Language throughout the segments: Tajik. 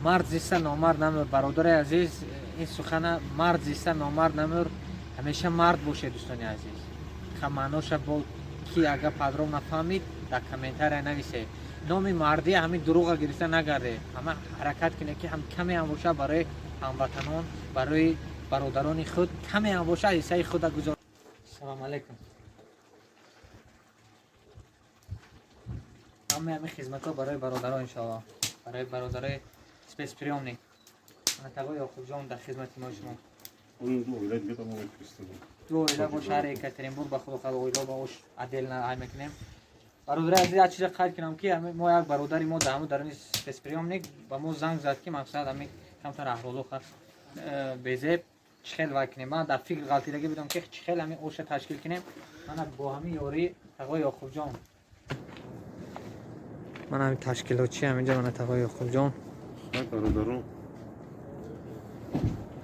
Мард зиста номард намур. Бародари азиз, ин сухана мард зиста номард намур, ҳамеша мард бошед, дӯстони азиз. Ха, маъноша бо ки агар падром нафаҳмид, дар комментария нависед. Номи мардӣ ҳамин дурӯға гирифта нагарде, ҳама ҳаракат кунед, ки ҳам каме ҳам бошад барои ҳамватанон, барои бародарони худ каме ҳам бошад ҳиссаи худа гузор. Салому алайкум. Ҳамаи ҳамин хизматҳо барои бародаро, иншоалло, барои бародарои спецприёмник. Ана тағои Ёқубҷон дар хизмати мо шумо. Ду оила бо шаҳри Екатеринбург, ба худо хоҳад, оила ба ош отдельно ай мекунем. Бародари азиз, як чиза қайд кунам, ки мо як бародари мо дар ҳамун даруни спецприёмник ба мо занг зад, ки мақсад ҳамин камтар аҳволу безеб, чӣ хел вай кунем. Ман дар фикр ғалтидагӣ будам, ки чӣ хел ҳамин оша ташкил кунем. Мана бо ҳамин ёрии тағои Ёқубҷон, ман ҳамин ташкилотчи ҳаминҷа, мана тағои Ёқубҷон. Бародаро,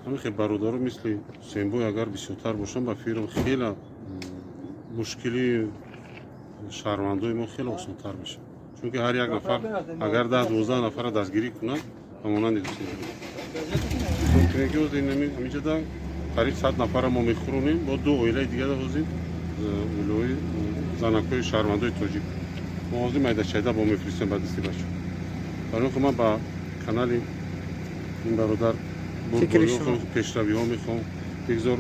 ҳамин хел бародаро мисли Ҳусейнбой агар бисёртар бошанд, ба фикрам, хеле мушкили шаҳрвандои мо хеле осонтар мешавад, чунки ҳар як нафар агар 10-12 нафара дастгирӣ кунад, ба монанди Ҳусейн, ҳаминҷода қариб 100 нафара мо мехӯронем, бо ду оилаи дигара ҳозир, оилаҳои занакҳои шаҳрвандои тоҷик, мо ҳозир майдачайда бо мефиристем ба дасти бачаҳо. Барои он ман ба канали ин бародар пешравиҳо мехоҳам. Бигзор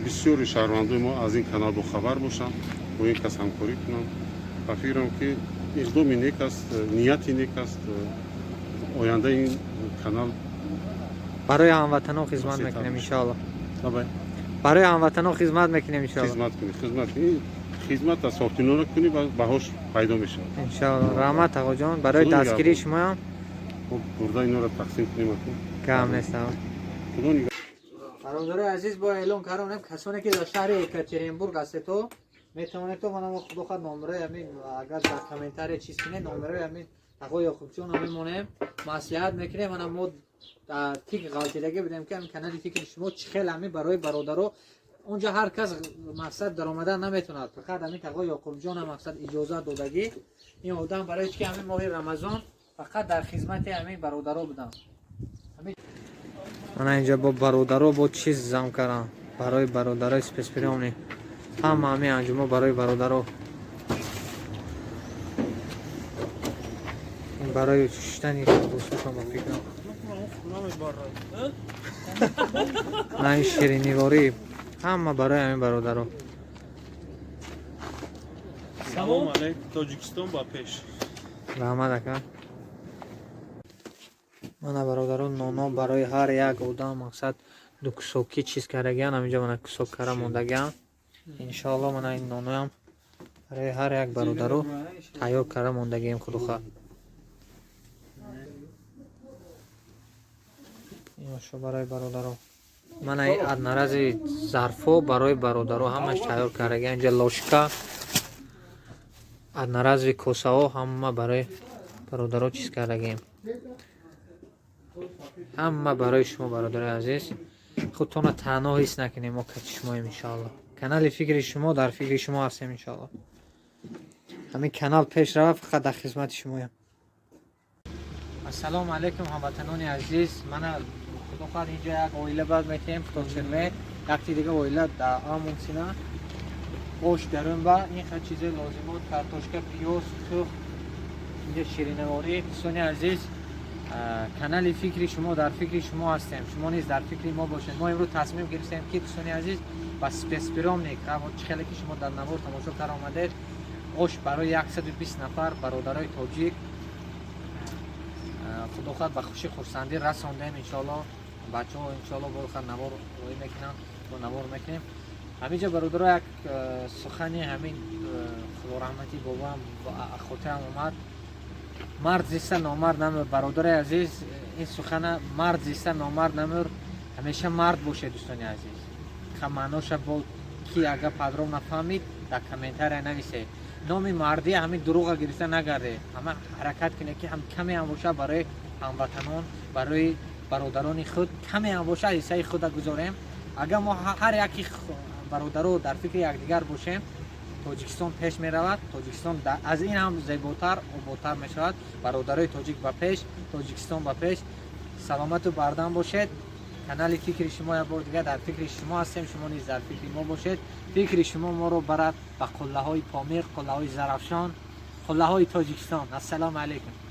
бисёри шаҳрвандои мо аз ин канал бохабар бошанд, бо ин кас ҳамкорӣ кунанд. Ба фикрам, ки иқдоми нек аст, нияти нек аст. Ояндаи ин канал барои ҳамватанон хизмат мекунем, иншоалло. Барои ҳамватанон хизмат мекунем, иншоалло. Хизмат кунӣ, хизмат кунӣ, хизмат аз софтиноро кунӣ, баҳош пайдо мешавад. Иншоалло. Раҳмат, тағоҷон, барои дастгирии шумоям. Бурда инора тақсим кунем. Кам нест. Бародарои азиз, бо эълон кардам, касоне ки дар шаҳри Екатеринбург ҳастед, метавонед то манам, худо хоҳад, номерои ҳамин агар дар комментария чиз кунед, номерои ҳамин тағои Ёқубҷон мемонем, маслиҳат мекунем. Мана мо дар фикр ғалтидагӣ будем, ки ҳамин канали фикри шумо чӣ хел ҳамин барои бародаро онҷа ҳар кас мақсад даромадан наметавонад. Фақат ҳамин тағои Ёқубҷон мақсад иҷозат додагӣ ин одам, барои чи ки ҳамин моҳи Рамазон фақат дар хизмати ҳамин бародаро будам. Мана инҷа бо бародаро бо чиз зам кардам барои бародарои спецприёмник. Ҳама ҳамин анҷумо барои бародаро, ин барои шуштани бусушон, ба фикрам. На, ин ширинниворӣ, ҳама барои ҳамин бародаро. Салом алейкум, Тоҷикистон ба пеш! Раҳмат, ака. Мана, бародарон, ноно барои ҳар як одам мақсад ду кусокӣ чиз кардагиан. Ҳаминҷо мана кусок кара мондагиан. Иншоалло, мана ин ноноям барои ҳар як бародаро тайёр карда мондагием, худоха. Иношо барои бародаро. Мана ин одноразовый зарфҳо барои бародаро ҳамаш тайёр кардагиан. Инҷа ложка, одноразовый косаҳо, ҳама барои бародаро чиз кардагием. Ҳама барои шумо, бародарои азиз. Худтонро танҳо ҳис накунем, мо кати шумоем, иншоалло. Канали фикри шумо, дар фикри шумо ҳастем, иншоалло. Ҳамин канал пеш равад, фақат дар хизмати шумоям. Ассалому алайкум, ҳамватанони азиз. Мана, худо хоҳад, инҷо як оила бад метиҳем, Вторчермет, якти дига оила дар Амунсина. Ош дарунба ин хел чизои лозимот: картошка, пиёз, тухм, инҷа ширинаворӣ. Дӯстони азиз, канали фикри шумо, дар фикри шумо ҳастем, шумо низ дар фикри мо бошед. Мо имрӯз тасмим гирифтем, ки, дӯстони азиз, ба спецприёмник, чӣ хеле ки шумо дар навор тамошо кар омадед, ош барои 120 нафар бародарои тоҷик, худо хоҳад, ба хуши хурсандӣ расондем, иншоалло. Бачаҳо, иншоалло, бояд навор роӣ мекунанд, бо навор мекунем. Ҳаминҷа, бародаро, як сухани ҳамин худораҳматӣ бобоам хотирам омад: мард зиста номард намур. Бародари азиз, ин сухана мард зиста номард намур, ҳамеша мард бошед, дӯстони азиз. Ха, маъноша бо ки агар падром нафаҳмид, дар комментария нависед. Номи мардӣ ҳамин дурӯға гирифта нагарде, ҳама ҳаракат кунед, ки ҳам каме ҳам бошад барои ҳамватанон, барои бародарони худ каме ҳам бошад ҳиссаи худа гузорем. Агар мо ҳар яки бародаро дар фикри якдигар бошем. Тоҷикистон пеш меравад, Тоҷикистон аз ин ҳам зеботар, ободтар мешавад. Бародарои тоҷик, ба пеш, Тоҷикистон ба пеш! Саломату бардам бошед. Канали «Фикри шумо» як бор дигар дар фикри шумо ҳастем, шумо низ дар фикри мо бошед. Фикри шумо моро барад ба қуллаҳои Помир, қуллаҳои Зарафшон, қуллаҳои Тоҷикистон. Ассалому алайкум.